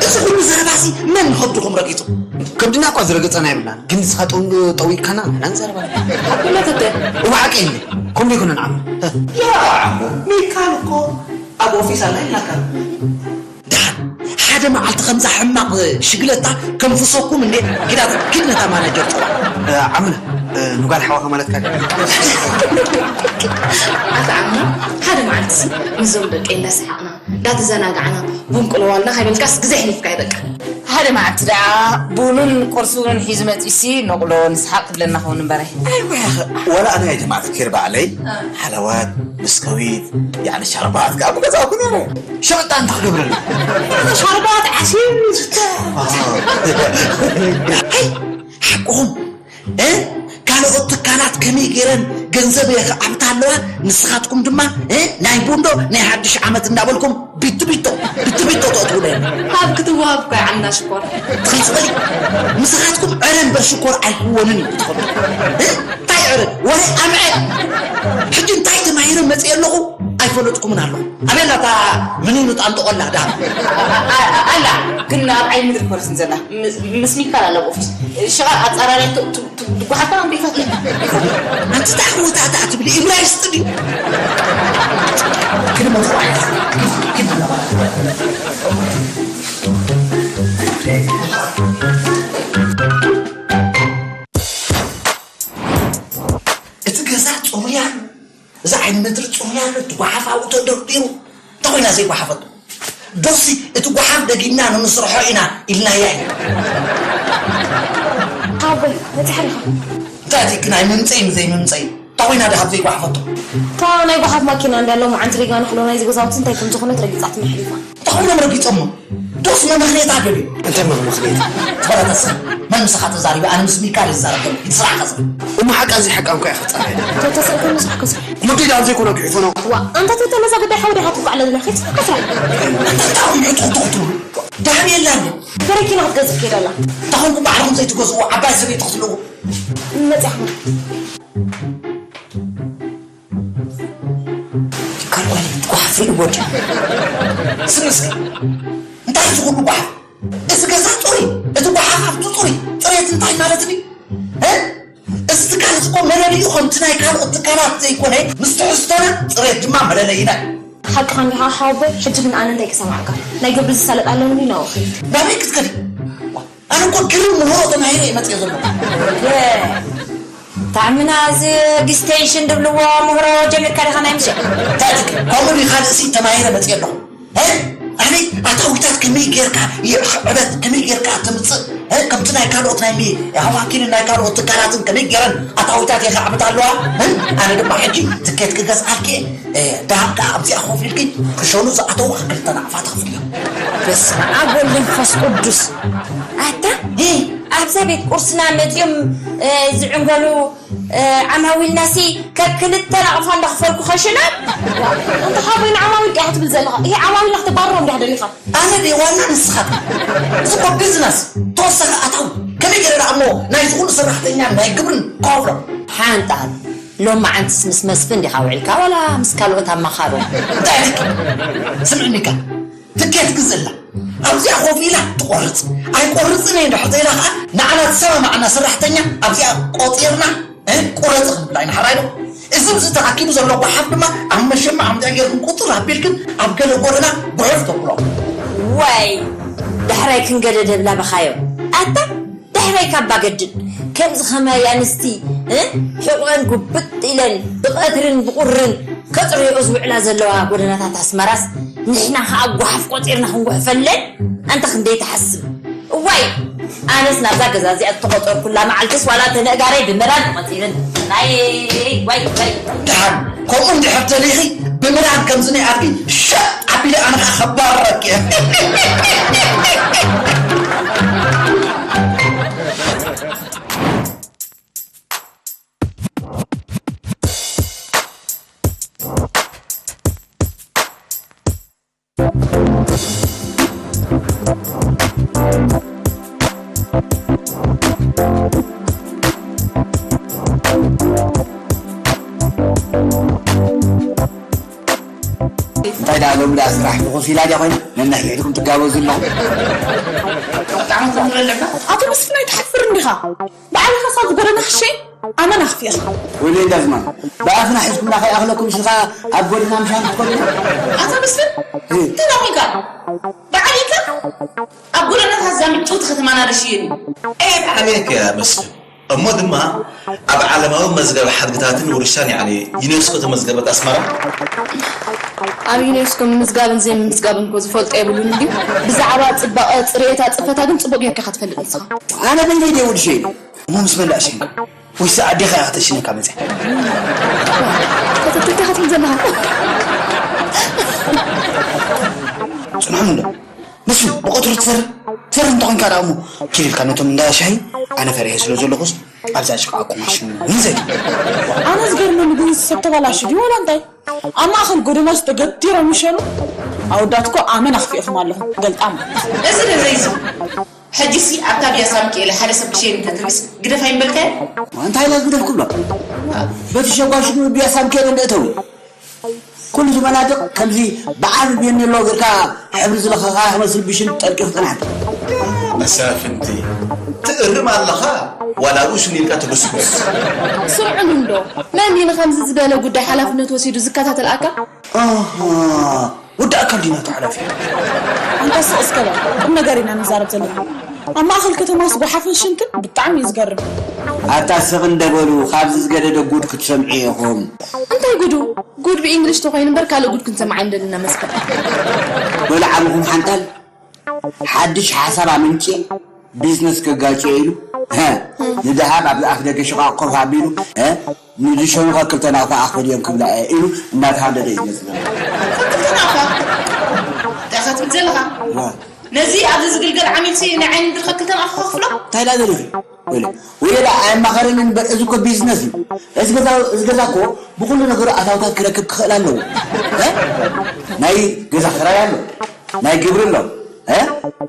እዚ ኩሉ ዘረባሲ መን ንኸብድኹም ረጊጹ? ከብድና እኳ ዝረገጸና የብልናን። ግን ንስኻ ጠው-፣ ጠዊቕካና ንሕና ንዛረብ ኣለና። ሓቁ ኢኻ ተተ። እወ ሓቂ ኢለ። ከምኡ ኣይኮነን ዓሚ። ያ ዓሞ፣ ሚካል እኮ ኣብ ኦፊስ ኣላ ኢልናካ። ደሓን ሓደ መዓልቲ ከምዛ ሕማቕ ሽግለታ ከንፍሰኩም እንዴ? ኪዳት ኪድ ነታ ማናጀር ጽዋዕ። እ፣ ዓምና፣ እ፣ ንጓል ሓዋኻ ማለትካ ድዩ? ኣታ ዓምና፣ ሓደ መዓልቲ ሲ ምስዞም ደቂ እንዳሰሓቕና፣ እንዳተዘናጋዕና፣ ቡን ቅልዋልና ከይበልካስ ግዜ ኣሕሊፍካዮ በቃ። ሓደ መዓልቲ ደኣ ቡኑን ቁርሱን ሒዙ መጺኡሲ፣ ነቑሎ ንስሓቕ ክብለና ኸውን እምበረ። ኣይወ፣ ወላ ኣነ ኣይተማእተኪር ባዕለይ፣ እ። ሓለዋት፣ ብስከዊት፣ ያዕኒ ሻርባት ከኣ ብገዛኹ ነይረ። ሸቕጣ እንታይ ክገብረሉ? ሻርባት ዓሲብ ዝተ-፣ ኣሃ። ኣይ፣ ሓቅኹም፣ እ? ካልኦት ትካላት ከመይ ገይረን ገንዘብ የኽዓብታ ኣለዋ፣ ንስኻትኩም ድማ፣ እ? ናይ ቡንዶ ናይ ሓድሽ ዓመት እንዳበልኩም ቢቱ ቢቶ፣ ቢቱ ቢቶ ተእትዉ ነይሩ። ሃብ ክትወሃብ እኮ ይዓልና ሽኮር። ትኸይጽበሊ፣ ንስኻትኩም ዕረ እምበር ሽኮር ኣይክወንን እዩ ትኾኑ። እ? እንታይ ዕረ? ወረ ኣምዐ። ሕጂ እንታይ ተማሂረ መጽእ ኣለኹ? ኣይፈለጥኩምን ኣለኹ። ኣበላ እታ ምኒኑ ጣንጦ ቆላ ዳ? ኣ-፣ ኣ-፣ ኣላ፣ ግን ኣብ ዓይኒ ምድሪ ኮረስን ዘላ። ምስ፣ ምስ ሚካል ኣላ ኣብ ኦፊስ። ሽቓ ኣጻራሪ ቱ-፣ ቱ-፣ ቱ-፣ ጓሓፋ ኣምሪታት። ኣንቲ እንታይ ክወታዕታዕ ትብሊ? እብራይስጥ ድዩ? ግን መጥፎ ዓይነት። ግን፣ ግን እቲ ገዛ ጽሩይ ኣሎ። እዚ ዓይኒ ምድሪ ጽሩይ ኣሎ። እቲ ጓሓፍ ኣብኡ ተደርዲሩ። እንታይ ኮይና ዘይጓሓፈቶ? ዶሲ እቲ ጓሓፍ ደጊምና ንምስርሖ ኢና ኢልናያ እዩ። ሓወይ፣ በጺሓ ዲኻ? እንታይ እቲ ግን ኣይምምጸይን ዘይምምጸይን? እንታይ ኮይና ደሃብ ዘይጓሓፈቶ? እታ ናይ ጓሓፍ ማኪና እንድያ ሎማዓንቲ ሪጋ ንኽሎ ናይዚ ገዛውቲ እንታይ ከም ዝኾነት ረጊጻትኒ ኣሕሊፋ። እንታይ ኮይኖም ረጊጾሞ? ዶስ መመኽኔታ ደልዩ? እንታይ መመኽኔታ? ትበላ ተስፋ። መን ምሳኻ ተዛሪበ? ኣነ ምስ ሚካል እየ ዝዛረብ ዘለኹ። እቲ ስራሕ ከስብ። እሞ ሓቃ ዘይሓቃ እንኳ ኢኻ ትጻረየኒ። ተተሰእከ ምሳሕ ከስብ። መገዲ ኣብ ዘይኮነ ግሒፎ ነው። ዋ፣ ኣንታ ተተመዛ ጉዳይ ሓወይ ዲኻ ትውቃዕ ኣለና? ከይትስራሕ ከስራሕ። እንታይ ታኹም ዕጡቕ ትኽትሉ? ደሃብ የላን። በረኪና ክትገዝእ ከይዳ ኣላ። ታኹም ባዕልኹም ዘይትገዝኡ ዓባይ ሰበይቲ ክትልዉ። መጻኹም። ካልኳይ ጓሓፍ ሪእዎ ድዩ? ስሚ እስኪ፣ እንታይ እዚ ኩሉ ጓሓፍ? እዚ ገዛ ጽሩይ፣ እቲ ጓሓፍ ኣብቱ ጽሩይ። ጽሬት እንታይ ማለት ድዩ? እ? እዚ ትካል እዚ እኮ መለለይኡ ከምቲ ናይ ካልኦት ትካላት ዘይኮነ፣ ምስ ትሕዝቶና ጽሬት ድማ መለለይና እዩ። ሓቅኻ እንዲኻ ሓወቦይ፣ ሕጂ ግን ኣነ እንታይ ክሰማዕካ? ናይ ግብሪ ዝሳለጥ ኣለኒ ናብኡ ኸይድ። ናበይ ክትከዲ? ኣነ እኮ ግርም ምህሮ ተማሂረ እየ መፅየ ዘለኹ። ታዕምና እዚ ጊስቴንሽን ድብልዎ ምህሮ ጀሚርካ ዲኻ ናይ ምሸት? እንታይ ትክ-፣ ከምኡ ዲኻ ርእሲ ተማሂረ መፅየ ኣለኹ። እ? ኣነ ኣታዊታት ከመይ ጌርካ ይዕበጥ፣ ከመይ ጌርካ ተምፅእ፣ እ? ከምቲ ናይ ካልኦት ናይ ሚ-፣ ኣዋኪልን ናይ ካልኦት ትካላትን ከመይ ጌረን ኣታዊታት የኽዕብታ ኣለዋ። እ? ኣነ ድማ ሕጂ ትኬት ክገዝኣልኪ እየ። እ፣ ደሃብ ከኣ ኣብዚኣ ኮፍ ኢልኪ ክሸኑ ዝኣተዉ ክልተ ናቕፋ ትኽፍልዮ። በስመ ኣብ ወወልድ ወመንፈስ ቅዱስ። ኣታ፣ እ፣ ኣብዛ ቤት ቁርስና መጺኦም፣ እ፣ ዝዕንገሉ፣ እ፣ ዓማዊልናሲ ከብ ክልተ ናቕፋ እንዳኽፈልኩ ከሽና? ኣንታ ሓወይ ንዓማዊል ዲኻ ትብል ዘለኻ? ይሄ ዓማዊልና ክተባርሮም ዲኻ ደሊኻ? ኣነ ድየ ዋና ንስኻ? እዚ እኮ ቢዝነስ፣ ተወሳኺ ኣታዊ። ከመይ ገይረ ደኣ እሞ ናይዚ ኩሉ ሰራሕተኛ ናይ ግብርን ክኸፍሎ? ሓንጣል፣ ሎማዓንትስ ምስ መስፍን ዲኻ ውዒልካ ዋላ ምስ ካልኦት ኣማኻሮ? እንታይ ኢልኪ? ስምዕኒ እካ። ትኬት ግዝእላ። ኣብዚኣ ኮፍ ኢላ ትቆርጽ። ኣይቆርጽን እየ እንድሕር ተኢላ ከዓ ንዓና ዝሰማማዕና ሰራሕተኛ ኣብዚኣ ቆጺርና፣ እ፣ ቁረጽ ክንብላ ኢና። ሓራይ ዶ? እዚ ምስ ተኣኪቡ ዘሎ ጓሓፍ ድማ ኣብ መሸማዕ ከምዚኣ ጌርክን ቁጽር ኣቢልክን ኣብ ገለ ጎደና ጉሕፍ ተብሎ። ዋይ፣ ዳሕራይ ክንገደደ ብላ በኻዮ። ኣታ ዳሕራይ ካብ ባገድን ከምዚ ኸማይ ኣንስቲ፣ እ፣ ሕቖን ጉብጥ ኢለን ብቐትርን ብቑርን ከጽርዮ ዝውዕላ ዘለዋ ጎደናታት ኣስመራስ፣ ንሕና ኸኣ ጓሓፍ ቆጺርና ክንጉሕፈለን? ኣንታ ክንደይ ትሓስብ? እዋይ! ኣነስ ናብዛ ገዛ እዚኣ ዝተቖጸርኩላ መዓልትስ ዋላ ተነእጋረይ ብምራድ ቆጺርን። ናይ፣ ዋይ፣ ዋይ። ደሓን ከምኡ እንድሕር ተሊኺ ብምራድ ከምዚ ናይ ኣድጊ ሸጥ ኣቢለ ኣነ ኸኣ ከባርረኪ እየ። እንታይ ደኣ ሎሚ ደኣ ስራሕ ብኾፍ ኢላ ድያ ኮይና? ነናይ ኢድኩም ትጋበዙ ኣለኹም። ኣቶ መስፍን ኣይትሓፍርን ዲኻ? ባዕልኻ ሳብ ጎደና ክሸይ ኣመና ክፍኢኻ። ወይለይ እንዳዝማን፣ ብኣፍና ሒዝኩምና ከይኣኽለኩም ሽኻ ኣብ ጎደና ምሻን ክትከዱ። ኣቶ መስፍን፣ እ። እንታይ ደኣ ኮንካ? በዓል ኢልካ? ኣብ ጎደናታት እዛ ምጭውቲ ከተማና ዶ ሽየኒ? ኤ፣ በዓል ኢልካ መስፍን። እሞ ድማ ኣብ ዓለማዊ መዝገብ ሓድግታትን ውርሻን፣ ያዕኒ ዩኔስኮ ተመዝገበት ኣስመራ። ኣብ ዩኔስኮ ምምዝጋብን ዘይምምዝጋብን እኮ ዝፈልጦ የብሉን እንድዩ። ብዛዕባ ጽባቐ፣ ጽሬታ፣ ጽፈታ ግን ጽቡቕ ጌርካ ኢኻ ትፈልጥ ንስኻ። ኣነ በይነይ ደይ ወድሸ ኢለ እሞ ምስ መላእ ሸንካ ወይስ ኣዴኻ ኢኻ ተሽነካ መጽያ? ከተትልካ ኢኻ ትብል ዘለኻ። ጽንሖም እንዶ። ንሱ ብቐትሩ ትሰርሕ ትሰርሕ እንተኾንካ ደኣ እሞ ኪድ ኢልካ ነቶም እንዳ ሻሂ ኣነ ፈሪሐ ስለ ዘለኹስ ኣብዛ ሽቃ ኣኩማሽን ንዘግ። ኣነ ዝገርመኒ ግን ሰብ ተባላሹ ድዩ ዋላ እንታይ? ኣብ ማእኸል ጎደና ዝተገቲሮም ይሸኑ። ኣወዳት እኮ ኣመና ኣኽፊእኹም ኣለኹም። ገልጣም። እዚ ዶ ዘይዙ? ሕጂሲ ኣብታ ቢያሳ ሚካኤል ሓደ ሰብ ክሸይን እንተትብልስ ግደፍ ኣይምበልካዮ? እንታይ ኢላ ዝግደፍ ክብሎ? በቲ ሸጓሽጉ ቢያሳ ሚካኤል እንደ እተው። ኩሉ እዚ መናድቕ ከምዚ ብዓቢ ቤኔሎ ጌርካ ሕብሪ ዝለኸኻ ክመስል ብሽን ጠርቂ ክጥናት። መሳፍንቲ፣ ትእርም ኣለኻ ዋላ ኣብኡ ሽን ኢልካ ትጉስጉስ? ስምዑኒ እንዶ፣ መን እዩ ንኸምዚ ዝበለ ጉዳይ ሓላፍነት ወሲዱ ዝከታተል ኣካል? ኣሃ፣ ወዲ ኣካል ዲና ተሓላፊ። ኣንታ ስቕ እስከ በል፣ ቁም ነገር ኢና ንዛረብ ዘለና። ኣብ ማእኸል ከተማስ ጓሓፍን ሽንትን ብጣዕሚ እዩ ዝገርም። ኣታ ስቕ እንደ በሉ፣ ካብዚ ዝገደደ ጉድ ክትሰምዑ ኢኹም። እንታይ ጉዱ? ጉድ ብኢንግሊሽ ተኾይኑ እምበር ካልእ ጉድ ክንሰምዕ ኣይንደልን ኢና መስፍን። በሉ ዓምኹም ሓንጣል፣ ሓድሽ ሓሳብ ኣመንጭየ ቢዝነስ ከጋጭዮ ኢሉ፣ ሀ፣ ንደሃብ ኣብ ኣፍ ደገ ሽቓቕ ኮፍ ኣቢሉ፣ ሀ፣ ንድሸኑ ክልተ ናቕፋ ኣኽፈልዮም ክብላ እየ ኢሉ እናተሃንደደ እዩ ዝመጽእ ዘሎ። ክልተ ናቕፋ? እንታይ ኢኻ ትብል ዘለኻ? ዋ። ነዚ ኣብዚ ዝግልገል ዓሚልሲ ንዓይ ንድርኸ ክልተ ናቕፋ ከኽፍሎ? እንታይ ኢላ ደሊኺ? ወይለ፣ ወይለ ኣይማኸረኒ እምበር፣ እዚ እኮ ቢዝነስ እዩ። እዚ ገዛ፣ እዚ ገዛ እኮ ብኹሉ ነገሩ ኣታውታት ክረክብ ክኽእል ኣለዎ። እ? ናይ ገዛ ክራይ ኣሎ፣ ናይ ግብሪ ኣሎ። እ?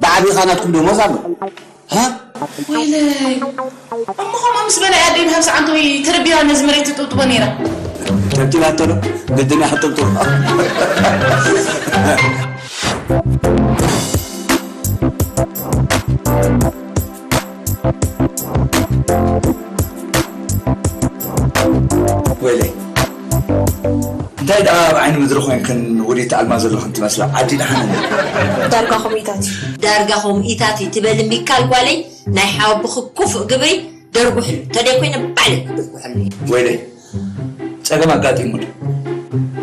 ብዓቢኻ ናትኩም ደሞዝ ኣሎ። እ? ወይለይ፣ እሞ ከምኡ ምስ በለ ኣደይ ንሃብ ሰዓንተ ወይ ተረቢራ ነዚ መሬት ትጥብጥቦ ነይራ። ተብቲባቶ ዶ? ግድን እያ ክትጥብጥቦ። ወይለይ፣ እንታይ ደኣ ኣብ ዓይኒ ምድሪ ኮይንክን ውዲት ኣልማዝ ዘለኽን ትመስላ? ዓዲ ደሓን እንድያ። ዳርጋ ከምኢታት እዩ። ዳርጋ ከምኢታት እዩ ትበል ሚካል ጓለይ፣ ናይ ሓወቦኺ ክፉእ ግብሪ ደርጉሕሉ፣ ተደይ ኮይነ ባዕለይ ክድርጉሐሉ እየ። ወይለይ፣ ጸገም ኣጋጢሙ ድዩ?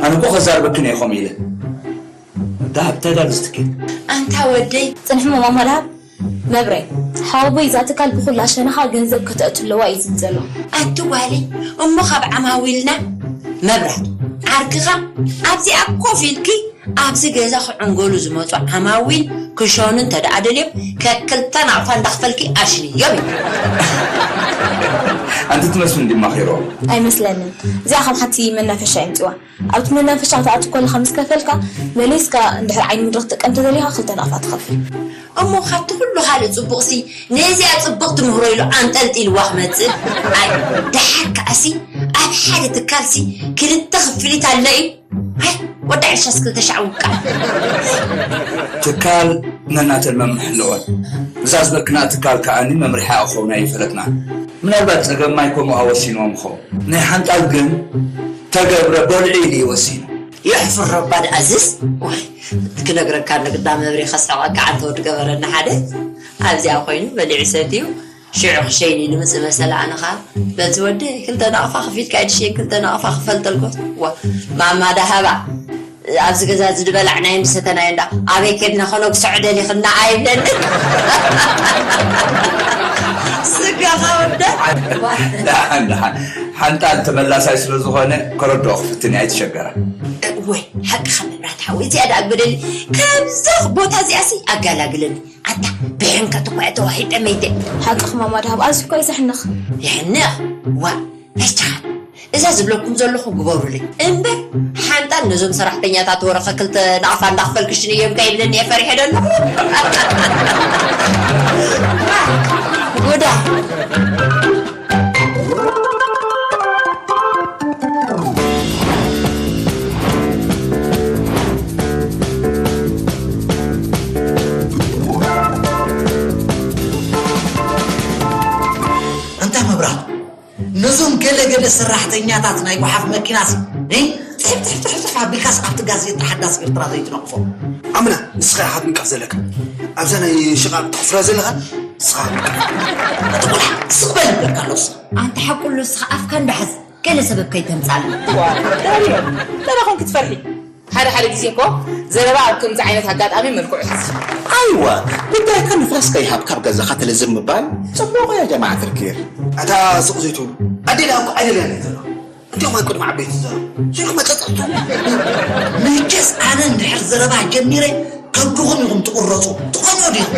ኣነ እኮ ከዛርበክን እየ ከምኡ ኢለ። ደሃብ፣ እንታይ ዳሉ ዝትኬ? ኣንታ ወደይ። ጽንሕ እሞ ማማ ደሃብ፣ መብሬ፣ ሓወቦይ እዛ ትካል ብኹላ ሸነኻ ገንዘብ ከተእቱ ኣለዋ እዩ ዝብል ዘሎ። ኣቲ ጓለይ፣ እሞ ካብ ዓማዊልና መብራት፣ ዓርክኻ ኣብዚኣ ኮፍ ኢልኪ ኣብዚ ገዛ ክዕንገሉ ዝመጹ ዓማዊል ክሸኑ እንተ ደኣ ደልዮም ከክልተ ናቕፋ እንዳኽፈልኪ ኣሽንዮም እዩ። ኣንቲ ትመስሉ እንዲማኺሮ። ኣይመስለንን። እዚኣ ከም ሓንቲ መናፈሻ ይምጽዋ። ኣብቲ መናፈሻ ክትኣቱ ከለኻ ምስ ከፈልካ፣ መሊስካ እንድሕር ዓይኒ ምድሪ ክትጥቀም ተደሊኻ ክልተ ናቕፋ ትኸፍል። እሞ ካብቲ ኩሉ ካልእ ጽቡቕሲ፣ ነዚኣ ጽብቕቲ ምህሮ ኢሉ ኣንጠልጢልዋ ክመጽእ? ኣይ፣ ደሓር ከኣሲ፣ ኣብ ሓደ ትካልሲ ክልተ ክፍሊት ኣሎ እዩ። ኣይ፣ ወዲ ዕሸስ ክልተ ሻዕ ውቃዕ። ትካል ነናተን መምርሒ ኣለወን። እዛ ዝበክና ትካል ከኣኒ መምርሒ ኣኸውና ይፈለጥና። ምናልባት ጸገም ማይ ከምኡ ኣወሲንዎም ይኸውን። ናይ ሓንጣል ግን ተገብረ በልዑ ኢሉ ይወሲኑ። የሕፍር ረባድ ኣዝዝ። ዋይ፣ ክነግረካ ንግዳ መብሬ ከስሕቐካ ዓንተ ወዲ ገበረና ሓደ ኣብዚኣ ኮይኑ በሊዑ ሰትዩ ሽዑ ክሸይን ኢሉ ምጽእ መሰለ ኣነ ኸኣ በዚ ወዲ ክልተ ናቕፋ ክፊልካ ኢድሽየን ክልተ ናቕፋ ክፈልጠልኩ ዋ ማማ ዳሃባ ኣብዚ ገዛ እዚ ዝበላዕናዮ ዝሰተናዮ እንዳ ኣበይ ከድና ከነጉስዖ ደሊኽና ኣይብለኒ ስጋኻ ወደ ደሓን ደሓን ሓንጣል ተመላሳይ ስለ ዝኾነ ከረድኦ ክፍትን እየ ኣይትሸገራ ወይ ሓቅኻ መብራት ሓወይ እዚኣ ደኣ ግደሊ ካብዛ ቦታ እዚኣሲ ኣጋላግለኒ ኣታ ብሕንከት እኮ እየ ተዋሒጠ መይተ ሓቅኽ ማማ ደሃብ ኣዝዩ እኮ እዩ ዘሕንኽ የሕንኽ ዋ ነሽትኻ እዛ ዝብለኩም ዘለኹ ግበሩለይ እምበር ሓንጣል ነዞም ሰራሕተኛታት ወረኸ ክልተ ናቕፋ እንዳኽፈልክሽን እዮም ከይብለኒ እየ ፈሪሐ ደለኹ ጉዳ እንታይ መብራህቱ ነዞም ገለገለ ሰራሕተኛታት ናይ ጓሓፍ መኪናስ ትሕፍትሕፍትሕፍትሕ ኣቢልካስ ኣብቲ ጋዜጣ ሓዳስ ኤርትራ ዘይትነቕፎ ኣምና ንስኻ ኢኻ ትንቀፍ ዘለካ ኣብዛ ናይ ሽቓቕ ትሕፍራ ዘለኻ ንስኻ ትቆላ ስቕ በል ይብለካ ኣሎ ኣንታ ሓቁሉ ንስኻ ኣፍካ እንዳሓዝ ገለ ሰበብ ከይተምጻልና። ተረኾን ክትፈርሒ ሓደ ሓደ ግዜ እኮ ዘረባ ኣብ ከምዚ ዓይነት ኣጋጣሚ መልክዑ ሕዚ። ኣይዋ ጉዳይካ ንፋስ ከይሃብካ ኣብ ገዛኻ ትልዝብ ምባል ጽቡቕ እያ ጀማዓ ትርኪር። ኣታ ስቕ ዘይትብሉ ኣዴና እኮ ኣይደልያን እየ ዘለኹ እንዲኹም ኣብ ቅድሚ ዓበይቲ ትዛረቡ ዘይኩም መጸጸርቱ መቸስ ኣነ እንድሕር ዘረባ ጀሚረ ከብድኹም ኢኹም ትቕረጹ ትኾኑ ዲኹም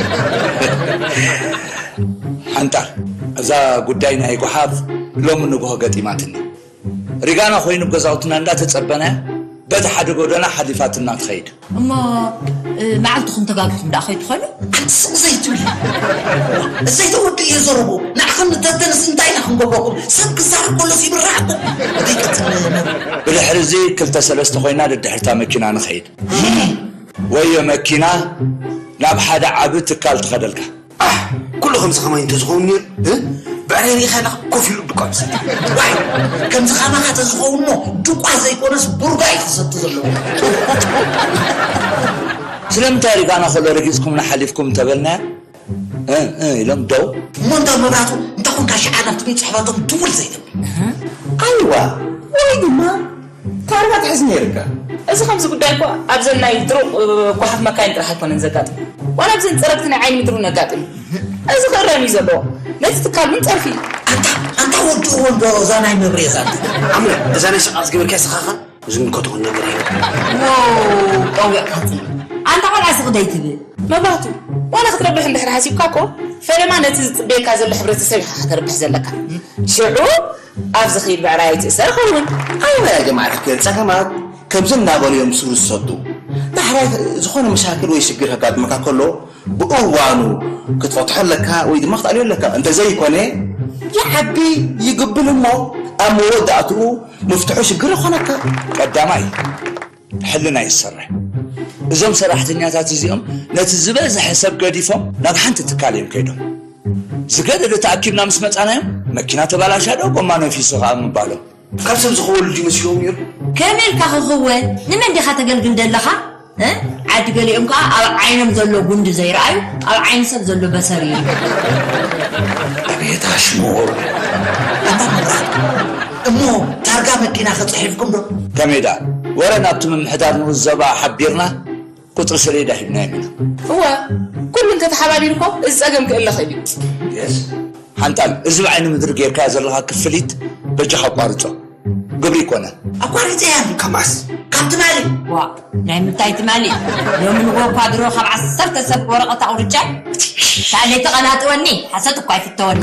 ሓንጣል እዛ ጉዳይ ናይ ጓሓፍ ሎሚ ንግሆ ገጢማትኒ ሪጋና ኮይኑ ገዛውትና እንዳተጸበናያ በቲ ሓደ ጎደና ሓሊፋትና ትኸይድ እሞ መዓልትኹም ተጋጊኹም ደኣ ከይትኾኑ ኣንስቕ ዘይትብል ዘይተወድእ እየ ዘረቡ ንዓኹም ንተተንስ እንታይ ኢና ክንገብረኩም ሰብ ክዛረብ ከሎስ ይብራዕኩም ዘይቀጽል ብድሕሪ እዚ ክልተ ሰለስተ ኮይና ደድሕርታ መኪና ንኸይድ ወዮ መኪና ናብ ሓደ ዓቢ ትካል ትኸደልካ ኣሕ ኩሉ ከምዚ ከማይ እንተዝኸውን ነይሩ እ ብዕረይ ርኢኻ ኣለኻ ኮፍ ኢሉ ዱቋ ምሰቲ ዋይ ከምዚ ከማኻ ተዝኸውን እሞ ዱቋ ዘይኮነስ ቡርጋ እዩ ክሰቲ ዘለዎ ስለምንታይ ሪጋና ከሎ ረጊጽኩምና ሓሊፍኩም እንተበልናያ እ እ ኢሎም ደው እሞ እንዳ መብራቱ እንተ ኾንካ ሽዓ ናብቲ ቤት ጽሕፈቶም ድውል ዘይትብል ኣይዋ ወይ ድማ ታርጋ ትሕዝ ነይርካ። እዚ ከምዚ ጉዳይ እኮ ኣብዘን ናይ ድሩቕ ጓሓፍ መካይን ጥራሕ ኣይኮነን ዘጋጥም፣ ዋላ ኣብዘን ጸረግቲ ናይ ዓይኒ ምድሪ እውን ኣጋጥም እዩ። እዚ ክእረም እዩ ዘለዎ። ነቲ ትካል እውን ጸርፊ እዩ። ኣንታ ኣንታ ወዲ እወ እንዶ እዛ ናይ መብሬ እዛ ኣምረ እዛ ናይ ሸቓ ዝገበርካያ ስኻኻ ዝምልከቶ ነገር እዩ። ጠዊቕካ ጽን ኣንታ ቆልዓ ስቕ ደይትብል። መብራህቱ ዋላ ክትረብሕ እንድሕር ሓሲብካ እኮ ፈለማ ነቲ ዝጽበየካ ዘሎ ሕብረተሰብ ኢኻ ከተርብሕ ዘለካ። ሽዑ ኣብዚ ኺድ ብዕራይ ኣይትእሰር ኸውን። ኣይዋ ያ ጀማዓ ሕክር ጸገማት ከምዚ እናበሉ እዮም ሱር ዝሰዱ። ዳሕራይ ዝኾነ መሻክል ወይ ሽግር ከጋጥመካ ከሎ ብእዋኑ ክትፈትሖ ኣለካ ወይ ድማ ክትኣልዮ ኣለካ። እንተዘይኮነ ይዓቢ ይግብል እሞ ኣብ መወዳእትኡ ምፍትሑ ሽግር ይኾነካ። ቀዳማይ ሕልና ይሰርሕ። እዞም ሰራሕተኛታት እዚኦም ነቲ ዝበዝሐ ሰብ ገዲፎም ናብ ሓንቲ ትካል እዮም ከይዶም። ዝገደደ ተኣኪብና ምስ መጻናዮም መኪና ተባላሽያ ዶ ጎማ ነፊሱ ከኣ ምባሎም። ካብ ሰብ ዝኸወሉ ድዩ መሲልዎም ነይሩ? ከመይ ኢልካ ክኽወ? ንመን ዲኻ ተገልግል ደለኻ? እ? ዓዲ ገሊኦም ከኣ ኣብ ዓይኖም ዘሎ ጉንዲ ዘይረኣዩ ኣብ ዓይኒ ሰብ ዘሎ በሰር እዩ። ኣቤት ኣሽሙር! እሞ ታርጋ መኪናኸ ጽሒፍኩም ዶ? ከመይ ደኣ ወረ ናብቲ ምምሕዳር ንኡስ ዞባ ሓቢርና ቁጽሪ ሰሌዳ ሂብናዮም ኢና። እወ፣ ኩሉ እንተተሓባቢሩ እኮ እዚ ጸገም ክእለ ክእል እዩ። ሓንጣል፣ እዚ ብዓይኒ ምድሪ ጌርካዮ ዘለኻ ክፍሊት በጃኻ ኣቋርጾ። ግብሪ ኣይኮነን። ኣቋሪጸያ ከማስ ካብ ትማሊ ዋእ ናይ ምንታይ ትማሊ ሎሚ ንግሆ እኳ ድሮ ካብ ዓሰርተ ሰብ ወረቐት ኣቑርጨ ሳለይ ተቐናጥወኒ ሓሰት እኳ ኣይፍተወኒ